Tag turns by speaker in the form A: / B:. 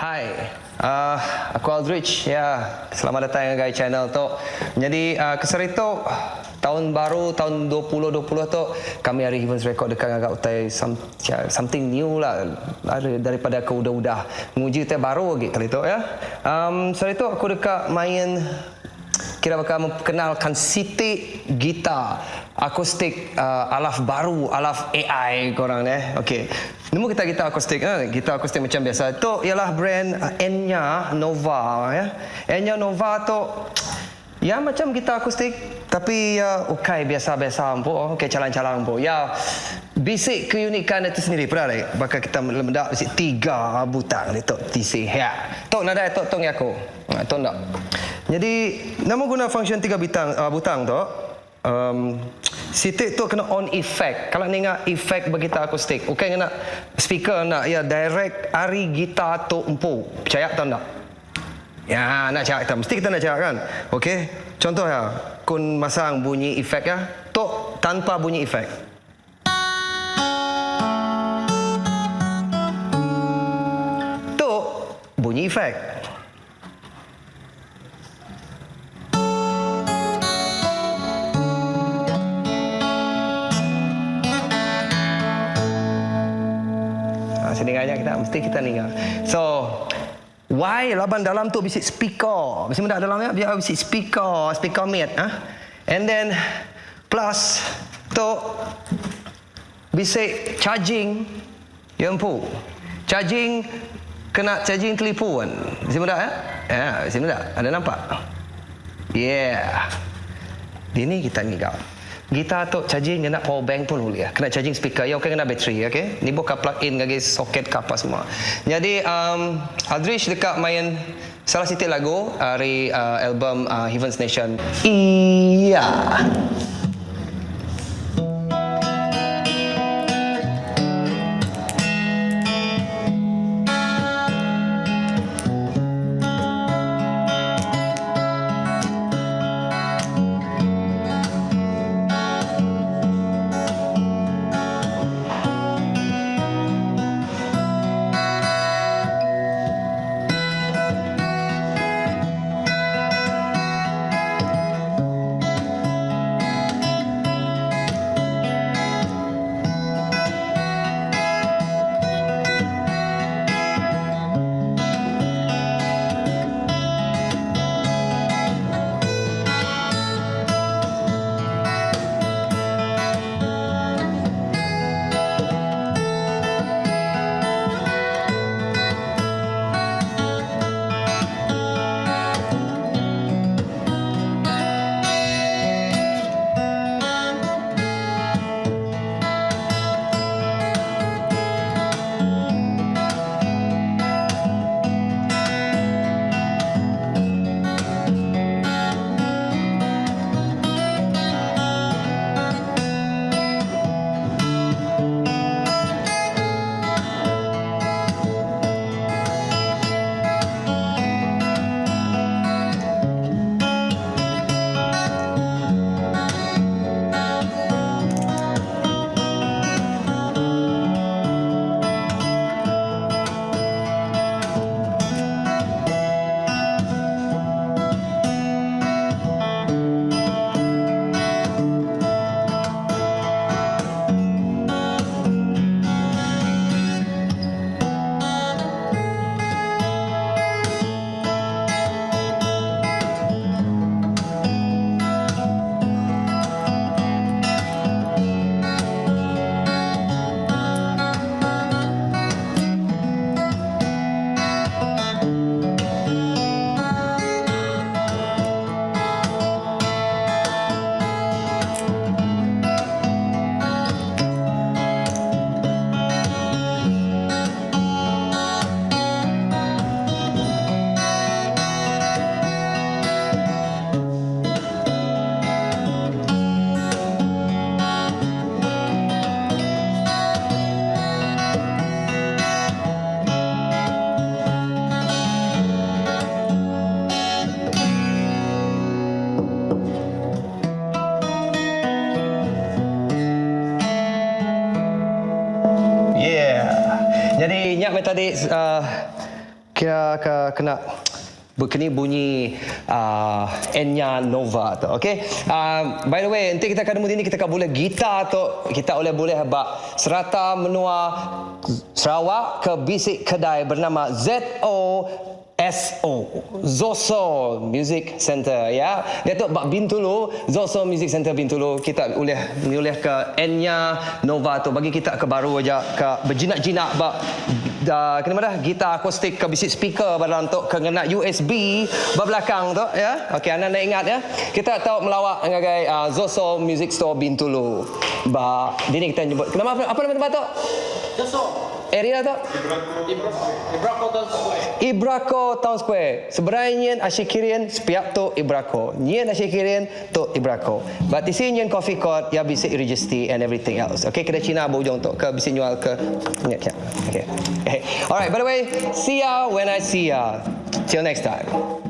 A: Hi, uh, aku Aldrich. Ya, selamat datang ngagai channel tu. Nyadi uh, ke sehari tu taun baru taun 2020 tu kami ari Heavens Record deka ngaga utai some, something new lah daripada ke udah-udah. Nguji utai baru agi kali tu ya. Um, sehari tu aku deka main Kira baka memperkenalkan siti gitar akustik uh, alaf baru, alaf AI ko orang neh. Okey. Nemu kita gitar akustik eh? Gitar akustik macam biasa. Tu ialah brand uh, Enya Nova ya. Enya Nova tu ya macam gitar akustik tapi ya ukai biasa-biasa empu, okey calang-calang empu. Ya bisi keunikan itu sendiri pernah lagi. Baka kita meda bisi tiga butang ditu tisi. Ya. Tu nadai tu tu aku. Ha, tu enda. Jadi nama guna function tiga bitang uh, butang tu um, siti tu kena on effect. Kalau ninga effect bergitar akustik, okey kena speaker nak ya direct ari gitar tu empu. Percaya atau enggak? Ya, nak cakap kita mesti kita nak cakap kan. Okey. Contoh ya, kun masang bunyi efek ya. Tu tanpa bunyi efek. Tu bunyi efek. Ha, sini banyak kita mesti kita ninga. So why laban dalam tu bisi speaker. Bisi meda dalam ya biar bisi speaker, speaker mate ha. And then plus tu bisi charging ya empu. Charging kena charging telefon. Bisi meda ya? Ya, bisi meda. Ada nampak? Yeah. Dini kita ngiga. Gitar tu charging ngena power bank pun boleh. Kena charging speaker ya okey kena bateri okey. Ni bukan plug in ngagai soket ke apa semua. Jadi um, Aldrich dekat main salah siti lagu dari uh, album uh, Heaven's Nation. Iya. Yeah. Jadi nyak meh tadi uh, Kira ke kena Bekeni bunyi uh, Enya Nova tu. Okay. By the way, enti kita ka nemu dini kita ka bulih gitar tu, kita ulih bulih ba serata menua Sarawak ke bisi kedai bernama ZO SO Zoso Music Center ya. Diatu ba Bintulu, Zoso Music Center Bintulu kita ulih ngulihka Enya Nova tu bagi kita ke baru aja ka bejinak-jinak ba da kena madah gitar akustik ke bisi speaker ba dalam tu ke ngena USB ba belakang tu ya. Okey anda enda ingat ya. Kita tau melawak ngagai uh, Zoso Music Store Bintulu. Ba dini kita nyebut nama apa nama tempat tu?
B: Zoso.
A: Area tu?
B: Ibrako Town Square.
A: Ibrako Town Square. Seberai nyin Ashikirin sepiak tu Ibrako. Nyin Ashikirin tu Ibrako. Ba tisi nyin coffee court ya bisi registry and everything else. Okay, kedai Cina ba ujung tu ke bisi nyual ke nya nya. Okay. Okay. Alright, by the way, see ya when I see ya. Till next time.